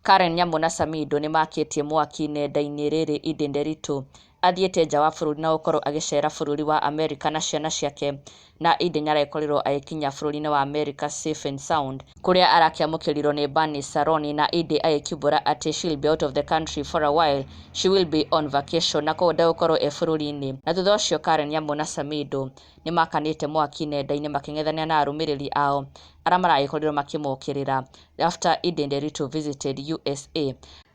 Karen Nyamu na Samidoh nĩmakĩtie mwaki nenda-inĩ rĩrĩ Eden Nderitu athiĩte nja wa bũrũri na gũkorwo agĩcera bũrũri wa Amerika na ciana ciake. Na Eden nĩarekorirwo agĩkinya bũrũri-inĩ wa Amerika safe and sound, kũrĩa arakĩamũkĩrirwo nĩ Bernice Saroni, na Eden agĩkiumbũra atĩ she will be out of the country for a while, she will be on vacation, na koguo ndegũkorwo e bũrũri-inĩ. Na thutha ũcio Karen Nyamu na Samidoh nĩmakanĩte mwaki nenda-inĩ makĩng'ethanĩra na arũmĩrĩri ao arĩa maragĩkorirwo makĩmokĩrĩra after Eden Nderitu visited USA.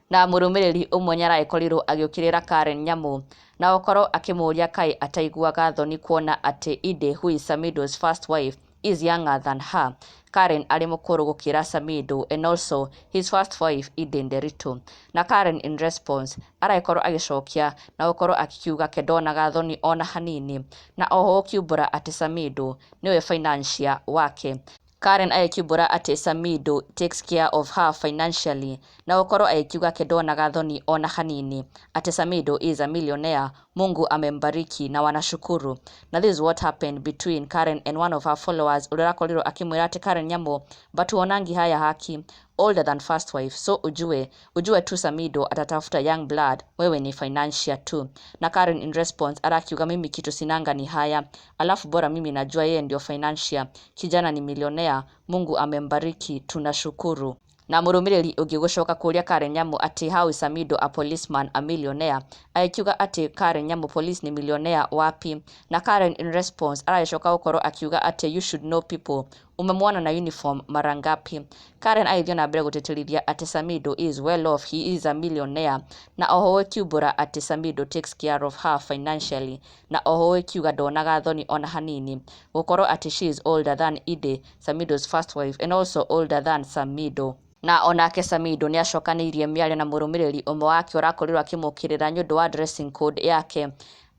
Na mũrũmĩrĩri ũmwe nĩaragĩkorirwo agĩũkĩrĩra Karen Nyamu na gũkorwo akĩmũria kaĩ ataiguaga thoni kuona atĩ Eden, who is Samidoh's first wife, is younger than her. Karen arĩ mũkũrũ gũkĩra Samidoh and also his first wife, Eden Nderitu. Na Karen in response aragĩkorwo agĩcokia na gũkorwo akiuga ke ndonaga thoni ona hanini, na oho gũkiumbũra atĩ Samidoh nĩwe financier wake. Karen agĩkiumbũra atĩ Samidoh takes care of her financially na gũkorwo agĩkiuga ke ndonaga thoni ona hanini, atĩ Samidoh is a millionaire, Mungu amembariki na wanashukuru. Na this is what happened between Karen and one of her followers, ũrĩa ũrakorirwo akĩmwĩra atĩ Karen Nyamu, but huonangi haya haki, older than first wife, so ujue tu Samidoh atatafuta young blood, wewe ni financier tu. Na Karen in response arakiuga, "Mimi kitu sinanga ni haya, alafu bora mimi najua yeye ndio financier, kijana ni millionaire, Mungu amembariki, tunashukuru." Na mũrũmĩrĩri ũngĩ gũcoka kũria Karen Nyamu atĩ how is Samidoh, a policeman, a millionaire? Agĩkiuga atĩ Karen Nyamu, police ni millionaire wapi? Na Karen in response aragĩcoka gũkorwo akiuga atĩ you should know people, umemwona na uniform mara ngapi? Karen agĩthiĩ na mbere gũtĩtĩrithia atĩ Samidoh is well off, he is a millionaire, na oho gũkiumbũra atĩ Samidoh takes care of her financially, na oho gũkiuga ndonaga thoni ona hanini gũkorwo atĩ she is older than Ide, Samidoh's first wife, and also older than Samidoh. Na onake Samidoh nĩacokanĩirie mĩario na mũrũmĩrĩri ũmwe wake ũrakorirwo akĩmũkĩrĩra nĩũndũ wa dressing code yake,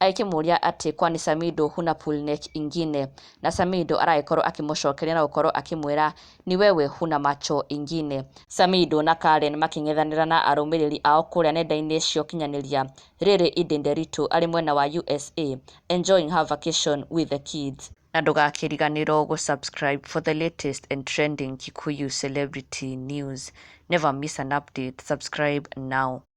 agĩkĩmũria atĩ kwani Samidoh huna pull neck ingine? Na Samidoh aragĩkorwo akĩmũcokeria na gũkorwo akĩmwĩra, "Ni wewe huna macho ingine." Samidoh na Karen makĩng'ethanĩra na arũmĩrĩri ao kũrĩa nenda-inĩ cia ũkinyanĩria rĩrĩ Eden Nderitu arĩ mwena wa USA enjoying her vacation with the kids. Na ndũgakĩriganĩrwo gũ-subscribe for the latest and trending Kikuyu celebrity news. Never miss an update. Subscribe now.